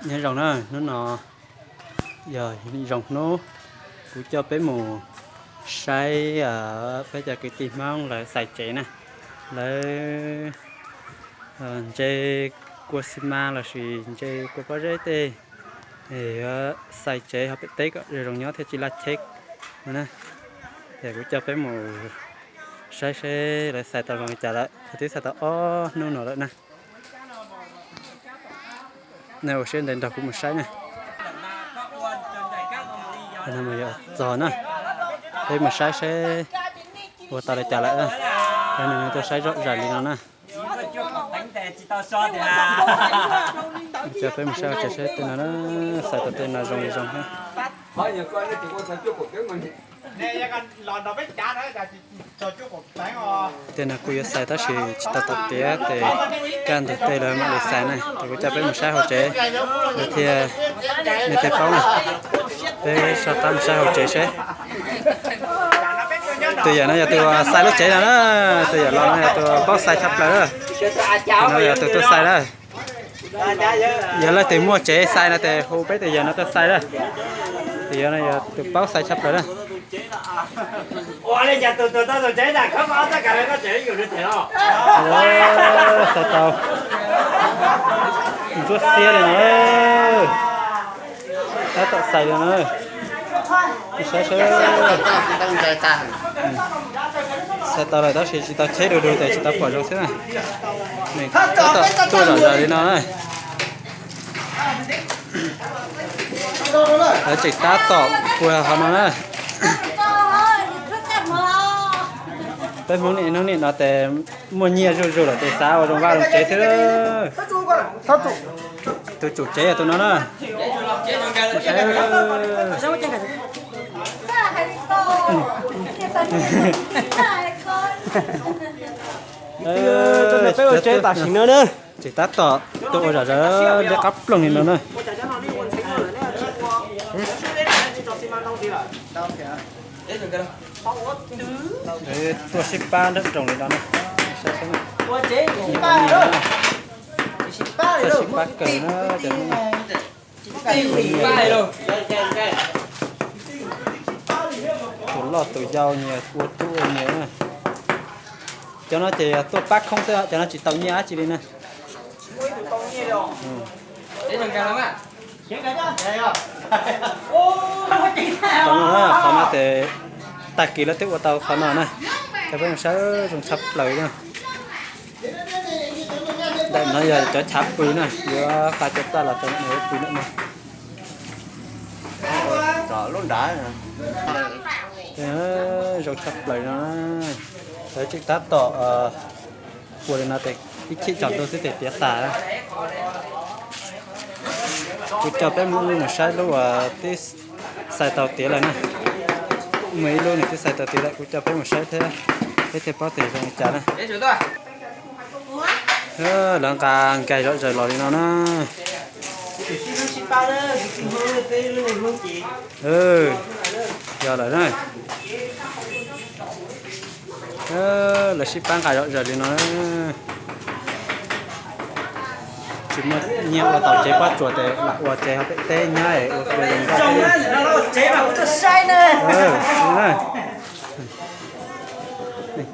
Nyob zoo na, hnub no yog zoo hnub kuv coj peb mus saib peb cov kwv tij Hmoob lawv xais tsev na. Lawv ntse kua xi mas lossis ntse kua pob zeb tej, xais tsev ho pem teb kom zoo zoo nyob thiaj tsis laj cheb no na. Es kuv coj peb mus saib seb lawv xais tau zoo li cas lawm, twb xais tau ob hnub no lawm na. Nej ua siab ntev nrog kuv mus saib na. Txog na, peb mus saib seb ua tau li cas lawm. Cov neeg tuaj saib zom zaws li no na. Coj peb mus saib hauv tsev seb tej no na, xais tau tej no zoo li zoo thiab. Tej no kuj yuav xais tab sis tsis tau tom tiav ces kaj ntug tej lawv mam li xais na. Ces kuv coj peb mus saib hauv tsev, lawv thiaj, nej thiaj paub na. Peb soj qab mus saib hauv tsev seb. Tus yawm no yog tus xais lub tsev no na, tus yawm los no yog tus paub xais tshaj plaws na. Tus no yog tus tuaj xais na. Yog leej twg muaj tsev xais no ces hu peb tus yawm no tuaj xais na. Tus yawm no yog tus paub xais tshaj plaws na. Xais tau ntsuab xiab li no, tab tom xais li no. Saib seb, xais tau lawm tab sis tsis tau cheb du du ces tsis tau pom zoo xwb na. Tab tom tuaj zom zaws li no na. Lawv tseem tab tom puag qhov no na. Peb Hmoob niaj hnub niaj no ces muaj nyiaj zuj zus lawm ces xav ua zoo vaj zoo tsev xwb. Tus tsum tsev yog tus no na. Peb ua tsev tam sim no na. Ces tab tom tuaj ua zom zaws liab qab ploog li no na. Tuaj sib pab nrab nroos li no na. Tuaj sib pab kawg na. Tus loj tus yau nyias ua tub ua nyias na. Cov no ces tuaj pab khoob xwb, cov no tsis tau nyiaj dab tsi li na. Qhov no ces tag kis lawv twb ua tau qhov no na. Coj peb mus saib zoo tshaj plaws na. Ntawm no yog cov chav pw na, yuav qab cov txaj los rau pw ntawm no. Zoo tshaj plaws no, lawv tseem tab tom ua li no ces ib chim tsaus ntuj xwb ces tiav tas. Kuv coj peb mus saib lub uas twb xais tau tiav lawm na. Muaj ib lub nws twb xais tau tiav lawm, kuv coj peb mus saib thiab, peb thiaj paub tias zoo li cas na. Lawv nqa nkaig zom zaws los li no na. Yog lawm na. Lawv sib pab nqa zom zaws li no. Tsis muaj nyiaj ua tau tsev pob tsuas ces lam ua tsev hauv pem teb nyob es ua zoo nkauj.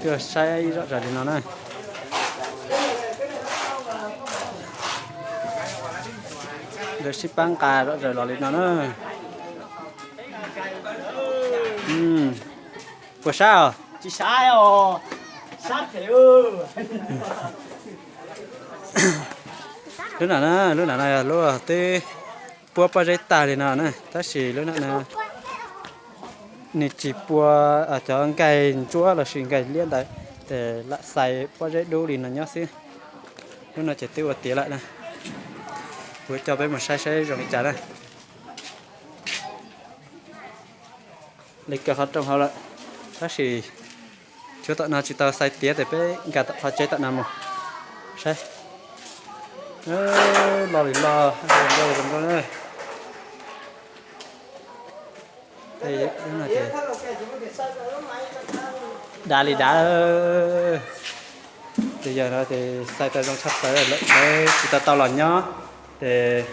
Tuaj saib zom zaws li no na. Lawv sib pab nqa zom zaws los li no na. Puas sab os? Lub no na, lub no no yog lub twb puab pob zeb tag li no na, tab sis lub no no nws tsis pua cov nkaig ntsuab lossis nkaig liab ntawd, ces lam xais pob zeb dub li no nyob xwb. Lub no ces twb ua tiav lawm na. Kuv coj peb mus saib saib zoo li cas na. Li kawg qhov rooj hauv lawm, tab sis tshuav tom no tsis tau xais tiav ces peb nkag tom qhov tsev tom no mus saib. Loj li loj, zoo nkauj zoo nkauj na. Dav li dav. Ces yog no ces xais tau zoo tshaj plaws lawm, tsis tau tau los nyob ces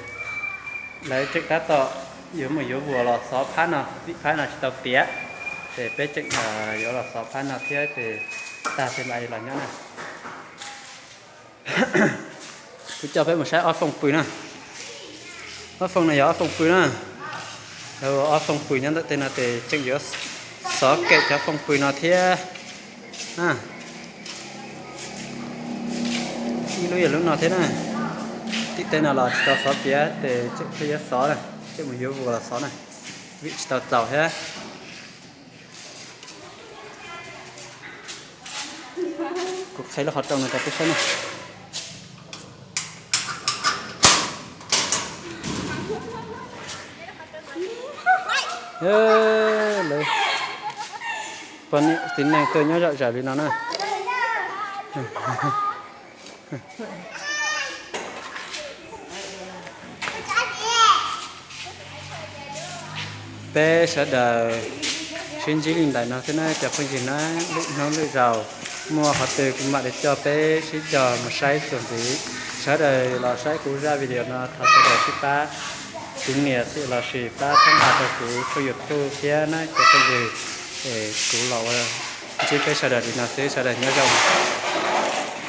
Lawv tseem tab tom yuav mus yuav vuas los xov phab no, vim phab no tsis tau tiav, ces peb tseem yuav los xov phab no thiab ces tag ces mam los nyob na. Kuv coj peb mus saib ob foob pw na. Ob foob no yog ob foob pw na. Lawv ua ob foob pw nyob ntawm tej no ces tseem yuav xov kem cov foob pw no thiab. Ib lub yog lub no thiab na. Tim tej no los tsis tau xov tiav ces tseem pheej yuav xov na, tseem mus yuav vuas los xov na, vim tsis tau txaus thiab. Kuv qhia lub qhov rooj no rau peb saib na. Lawv poj niam txiv neej tuaj nyob zom zaws li no na. Peb sawv daws sib ntsib li ntawm no thiab na cov phooj ywg na, lwm hnub lwm zaus muaj qhov twg kuv mam li coj peb sib cog mus saib txuas ntxiv. Sawv daws los saib kuv zaj video no thov sawv daws sib pab tiv nias xwb los sis pab txhawb nqa rau kuv tshooj YouTube thiab na cov phooj ywg. Es kuv los ua ntsib peb sawv daws li no xwb, sawv daws nyob zoo.